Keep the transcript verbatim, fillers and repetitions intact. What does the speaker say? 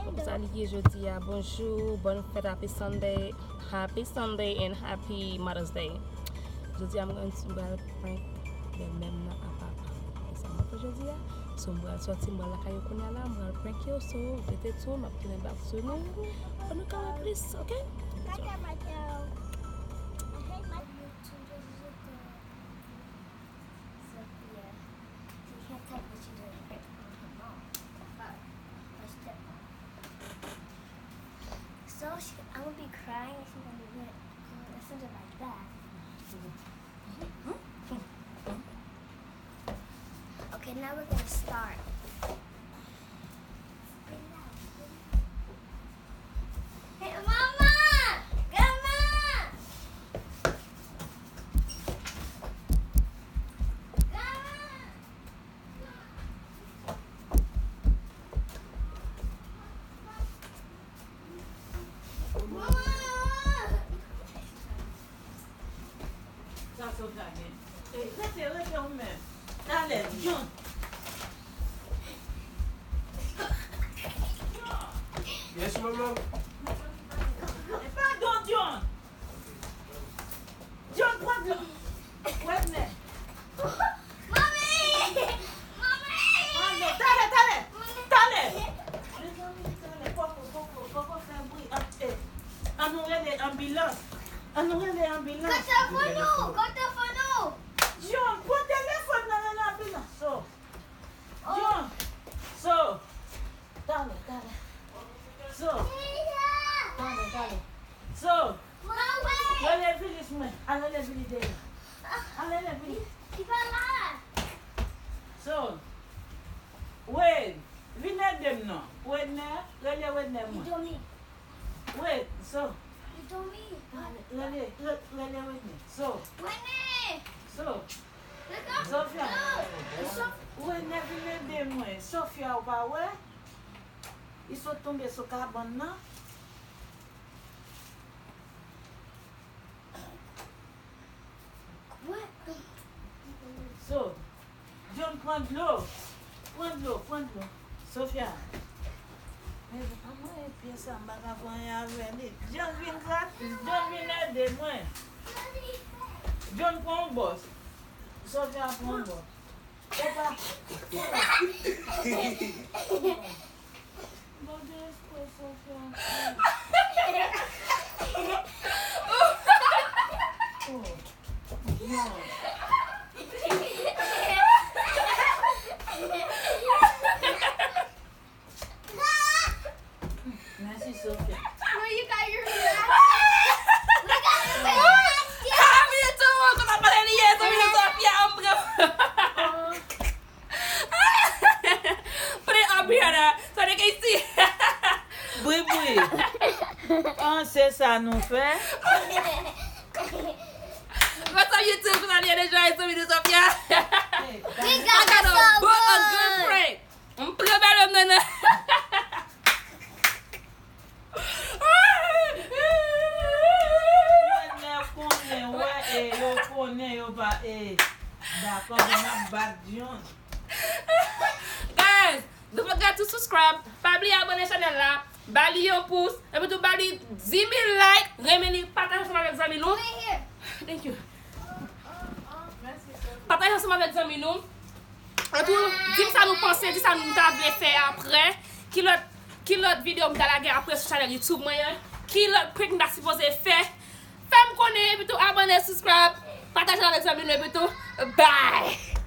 Bon, sa li ye jodi a. Bonjou, bòn fèt, happy Sunday. Happy Sunday and happy Mother's Day. Jodi a, m gen yon ti, m pral prank bèlmè m nan a papa. E sa m ap fè jodi a. So, m pral sòti, m pral lakay yo kounye a la, m pral prank yo. So, rete tou, m ap tounen back sou nou. Pou nou ka wè plis, ok? So she, I'm gonna be crying and she's gonna be lit. Something like that. Okay, now we're gonna start. Hey, Mama! Grandma! Grandma! Sa Sofia gen. Ey, rete, rete ou menm. Talè, John. Yes, manman. Padon, John. John, pran dlo. Wednè. Manmi! Manmi! Pran dlo. Talè, talè. Talè. Mezanmi, talè. Poko, poko, poko fè bri. An, eh. An nou rele anbilans. An nou rele anbilans. Kote fò nou? Kote fò nou? John, pran telefòn nan, rele anbilans. So. John. So. Talè, talè. So. Talè, talè. So. Rele Vilis mwen. Al rele Vilis deyò. Al rele Vilis. Li pa la. So. Wade, vin ede m non. Wednè, rele Wednè mwen. Li dòmi. Wade, so. Li dòmi. Rele, re-, rele Wednè. So. Wednè! So. Sofia. Wednè, vin ede mwen. Sofia, ou pa wè? Li sot tonbe sou kabann nan. So, John, pran dlo. Pran dlo, pran dlo. Sofia. Men, anmwey, pye sa, m pa ka fè anyen avè li. John, vin grat-, John, vin ede mwen. John, pran yon bòs. Sofia, pran yon bòs. Epa. Gade espre Sofia. Oh. Non. Mèsi, Sofia. Where you got your relax? We got your relax. Happy to, konn ap pale li ye, Sofia, Sofia, m pran. Put it up here now. So they can see. Bri, bri. An, se sa nou fè. What's up, YouTube? Somebody in the dry, somebody, Sofia. We got a book, a good prank. M pran bèlmè m nan, nan. Mwen lè konnen, wè, e, yo konnen, yo pa, e, dakò, men n ap bat John. Guys, don't forget to subscribe. Pa bliye abòne chanèl la. Ba li yon pous. Epi tou ba li dis mil like. Renmen li, pataje ansanm avèk zanmi nou. Thank you. Pataje ansanm avèk zanmi nou. Epi, di m sa nou panse, di sa nou ta vle fè apre. Ki lòt, ki lòt videyo m ta lage apre sou chanèl YouTube mwen an? Ki lòt prank m ta sipoze fè? Fè m konnen, epi tou abòne, subscribe, pataje avèk zanmi nou, epi tou, bye!